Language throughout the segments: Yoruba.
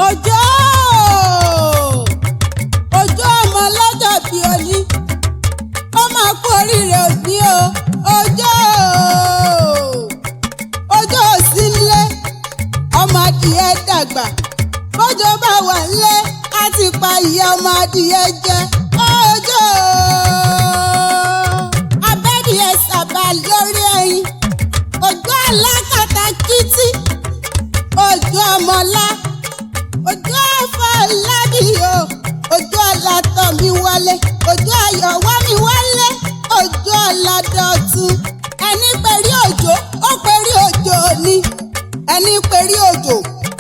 Òjó, Òjó ọmọ lọ́jọ́ bí òní, ó máa kú oríire òní o. Òjó, Òjó ò sí nílé, ọmọ adìyẹ dàgbà. Bọ́jọ́ bá wà nílé, á ti pa ìyá ọmọ adìyẹ jẹ. Òjó, abẹ́dìyẹ sábà lórí ẹyin. Òjó alákatakítí, Òjó ọmọlá, Òjó Afọlábí o, Òjó ọlátọ̀mí wálé, Òjó ayọ̀ wá mi wálé, Òjó ọládọ̀tun. Ẹni perí Òjó, ó perí Òjó ni. Ẹni perí Òjó,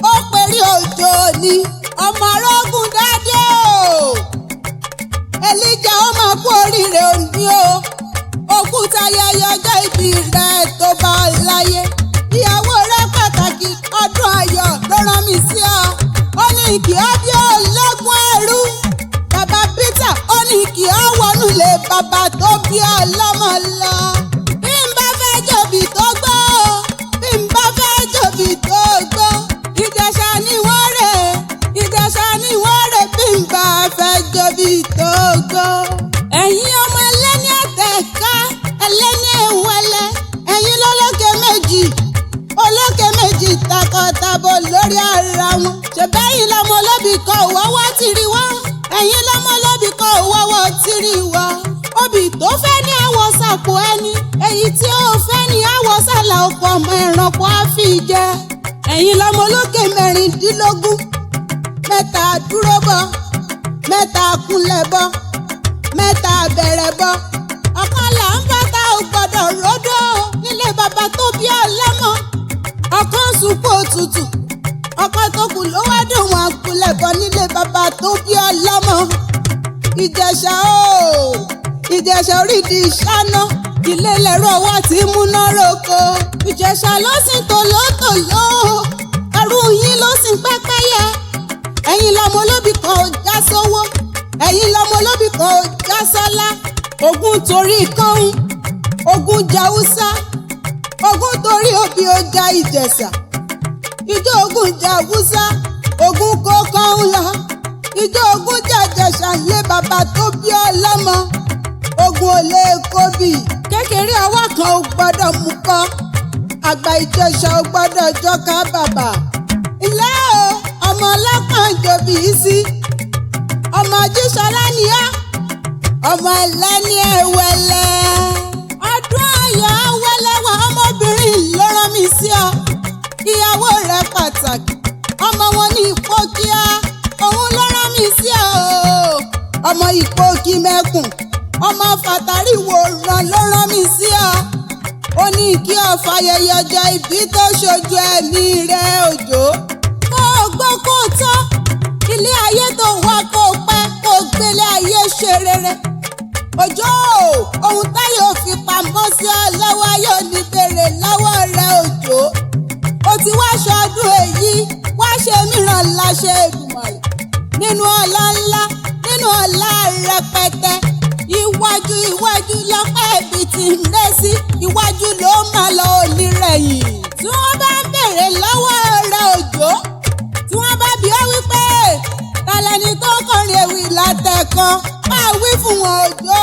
ó perí Òjó ni. Ọmọ arógùn dádé o, Èlíjà, ó máa kú oríire òní o. Òkúta ayẹyẹ ọjọ́ ìbí rẹ̀ tó bá ọ láyé. Ìyàwó rẹ̀ pàtàkì, Ọdún Ayọ̀, ló rán mi sí ọ. Ó ní kí ọ bí ológun ẹrú. Bàbá Peter, ó ní kí ọ wọnú lé bàbá tó bí ọ lọ́mọ lọ. Bí n bá fẹ́ jòbì tó gbó, bí n bá fẹ́ jòbì tó gbó, Ìjẹ̀ṣà ni wọ́n rè, Ìjẹ̀ṣà ni wọ́n rè bí n bá fẹ́ jòbì tó gbó. Ẹ̀yin ọmọ ẹlẹ́ni àtẹ̀ká, ẹlẹ́ni ẹ̀wẹ̀lẹ̀, ẹ̀yin lọ́lọ́kẹ́ méjì, olókè méjì takọtabo lórí ara wọn. Ṣèbẹ́yìn lọmọ olóbì kan òwọ́wọ́ tìrì wá. Ẹ̀yin lọmọ olóbì kan òwọ́wọ́ tìrì wá. Obì tó fẹ́ ní àwọ̀ sàpò ẹni, èyí tí ó fẹ́ ní àwọ̀ sàlà ọkọ̀, ọmọ ẹranko á fi jẹ. Ẹ̀yin lọmọ olókè 16, mẹ́ta dúró bọ̀, mẹ́ta kúnlẹ̀ bọ̀, mẹ́ta bẹ̀rẹ̀ bọ̀. Ọ̀kan là ń bá ta ò gbọ́dọ̀ ródò nílé bàbá tó bí ọlọ́mọ. Ọ̀kan sunkún òtútù, ọ̀kan tó kù ló wá dùn wọn kulẹ̀ bọ̀ nílé bàbá tó bí ọlọ́mọ. Ìjẹ̀ṣà o, Ìjẹ̀ṣà orídìí ìṣáná, ilé lẹ́rọ ọwọ́ tí múná roko. Ìjẹ̀ṣà ló sìn tòlótòló, ẹrú yín ló sìn pẹ́pẹ́yẹ. Ẹ̀yin lọmọ olóbì kan ò já sówó, ẹ̀yin lọmọ olóbì kan ò já sọ́lá. Ogun torí kọ́hún, ogun jàúsá, ogun torí òbí ó já Ìjẹ̀ṣà. Ìjọ ogun jàúsá, ogun kó kọ́hún lọ. Ìjọ ogun jàjẹ̀ṣà lé bàbá tó bí ọlọ́mọ. Ogun ò lè kóbì kékeré, ọwọ́ kan ò gbọ́dọ̀ mú kọ́. Àgbà Ìjẹ̀ṣà ò gbọ́dọ̀ jọ́ká bàbà. Ilé o, ọmọ ọlọ́kàn jòbí sí, ọmọ Jíṣọlá ni á, ọmọ ẹlẹ́ni ẹ̀wẹ̀lẹ̀. Ọdún Ayọ̀ awẹ́lẹ́wà ọmọbìnrin ló rán mi sí ọ. Ìyàwó rẹ̀ pàtàkì, ọmọ wọn ní Ìpókíà, òun ló rán mi sí ọ. Ọmọ Ìpókí mẹ́kùn, ọmọ Fàtàrí wòran ló rán mi sí ọ. Ó ní kí ọ fàyẹyẹ ọjọ́ ìbí tó ṣojú ẹ̀mí rẹ̀, Òjò. Kó o gbó kó o tọ́ ilé ayé tó wá, kó o pẹ́, kó o gbélé ayé ṣe rere. Òjò, ohun táyọ̀ fi pamọ́ sí ọ lọ́wọ́ yóò ní béèrè lọ́wọ́ rẹ, Òjò. Ó ti wá ṣọdún èyí, wá ṣe mìíràn láṣẹ Èdùmàrè, nínú ọlá ńlá, nínú ọlá rẹpẹtẹ. Iwájú iwájú lọ́pẹ́ ibi tí ń ré sí, iwájú ló máa lọ, onírẹ̀yìn. Tí wọ́n bá ń béèrè lọ́wọ́ rẹ, Òjò, tí wọ́n bá bi ọ́ wípé ta lẹni tó kọrin ewì látẹ̀kan, máa wí fún wọn, Òjò.